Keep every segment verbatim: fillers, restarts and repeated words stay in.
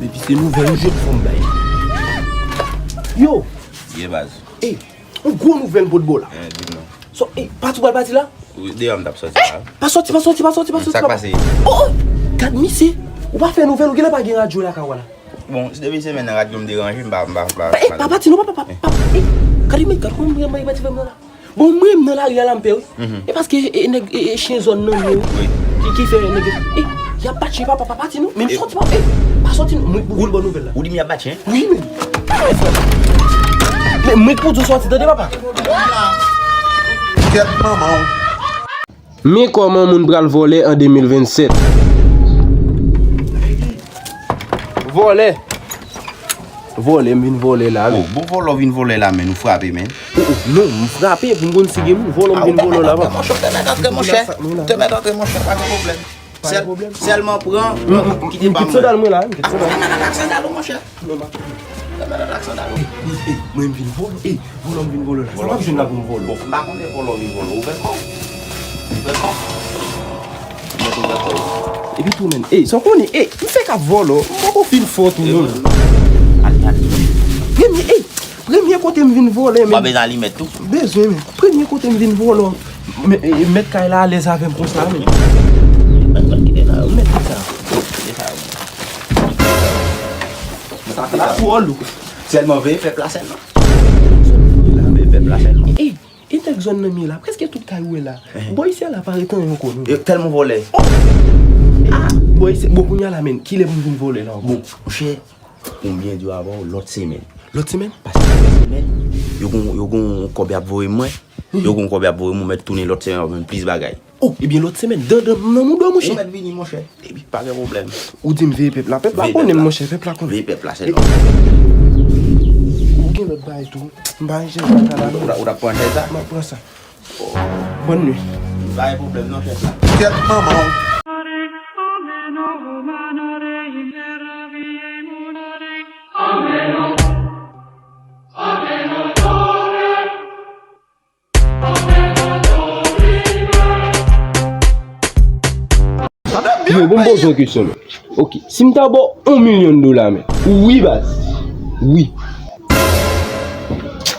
Depi se nouvèl ou jwenn fò m bay. Yo! Ye baz. Ey, yon gwo nouvèl m pot ba w la. Eh, di m non. So, ey, pati w pral pati la? Wi, deyò m t ap sòti la. Pa sòti, pa sòti, pa sòti, pa sòti. Sa k pase? Oh, oh! Gad misye! Ou pa fè nouvèl, ou genlè pa gen radyo lakay w la. Bon, si depi semèn nan radyo m deranje, m pa, m pa, m pa. Ey, pa pati non, pa, pa, pa, pa. Ey, gade men, gade kòman m pran, m pran ti frè m nan la. Bon, mwen menm nan lari a la m pè wi. E paske e, e, nèg, e, e chen zòn nan mwen wi. Ki, ki fè nèg, e, y ap bat chen papa, pa pati non. Men m sòti pa, e, pa sòti non. Mwen k pou di w bon nouvèl la. Ou di m y ap bat chen? Wi, men. Men mwen k pou di w sòti, tande papa. Kèt manman w. Men kòman moun pral vòlè an de mil vennsèt. Vòlè. Vòlè, m vin vòlè la, men. Oh, bon vòlè w vin vòlè la, men. Ou frape, men. Oh, oh, non, m frape, pou m konn si gen moun vòlè, m vin vòlè la, papa. Monchè, te mèt antre, monchè. Te mèt antre, monchè, pa gen pwoblèm. Sèlman pran, kite pa mwen. M kit sandal mwen la, m kit sandal. Te mèt antre ak sandal ou, monchè. Te mèt antre ak sandal ou. Ey, ey, mwen m vin vòlè, ey, vòlè m vin vòlè la. Sa m ap jwenn la pou m vòlè. Bon, m pa konnen vòlè w vin vòlè, ouvè kò w. Ouvè kò w. Mèt ouvè kò w. Epi tou, men, ey, sa w konnen, ey, m fèk ap vòlè, m poko fin fò tou, non. Al, al. Premye, ey, premye kote m vin vòlè, men. W ap bezwen alimèt tou. Bezwen, men. Premye kote m vin vòlè. Men, e, e, mèt kay la alèz avè m konsa, men. Mèt kay sa. Sa twò lou. Sèlman veye fè plas sèlman. Veye fè plas sèlman. E, e, e nèg zòn nan m ye la, prèske tout kay ou wè la. Bò isi a la pa ret anyen ankò non. E tèlman vòlè. Oh! Ah, bò isi, bon, kounye a la, men, kilè pou m vin vòlè la ankò? Bon, monchè, pou m byen di w avè w, lòt semèn. Lòt semèn? Paske lòt semèn, yo gon, yo gon kòb y ap voye mwen. Yo gon kòb y ap voye mwen, mèt tounen lòt semèn, ap jwenn plis bagay. Oh, ebyen lòt semèn, dan, dan, nan mouda w, monchè. Ou mèt vini, monchè. Epi, pa gen pwoblèm. Ou di m veye pèp la. Pèp la konnen m, monchè, pèp la konnen. Veye pèp la, sèlman. Ou gen lòt bagay tou. M pa jwenn sa la, non. Ou ta, ou ta pran chèz la? M ap pran sa. Bòn nwi. Pa gen pwoblèm non, chèf la. Kèt manman w. Yo, bon, m poze w kesyon, men. Ok, si m ta ba w yon milyon dola, men. Wi, baz. Wi.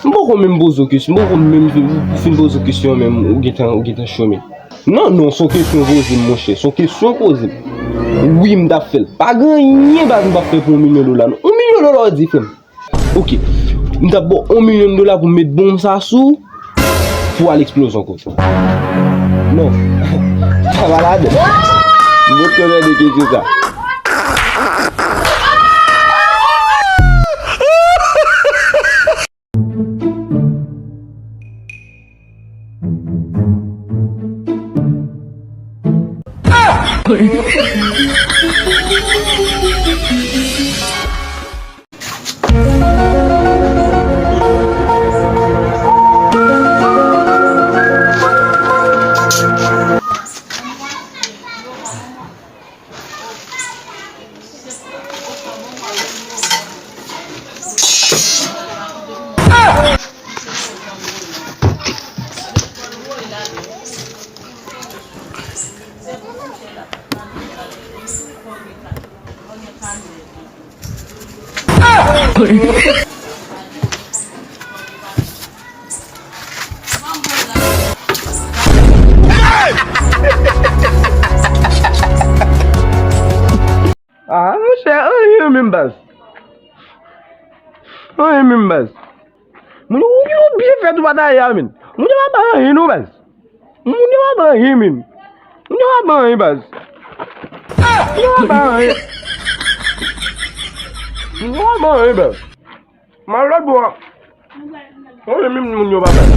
M poko menm poze w kesyon, m poko menm fin, fin poze w kesyon, men ou gentan, ou gentan cho, men. Non, non, se yon kesyon w poze m, monchè. Se yon kesyon w poze m. Wi, m t ap fè l. Pa gen anyen, baz, m p ap fè pou yon milyon dola, non. Yon milyon dola, w di, frè m. Ok. M t ap ba w yon milyon dola pou m met bonm sa sou ou, pou w al eksploze yon kote. Non. Sa pa ladan. M potko tande kesyon sa. Ah, monchè, anyen menm, baz. Anyen menm, baz. Moun yo, moun yo byen fèt ou pa ta ye a, men. Moun yo pa bay anyen non, baz. Moun yo pa bay anyen, men. Moun yo pa bay anyen, baz. Moun yo pa bay anyen. Moun yo pa bay anyen, baz. M al lòt bò a. Anyen menm moun yo pa bay.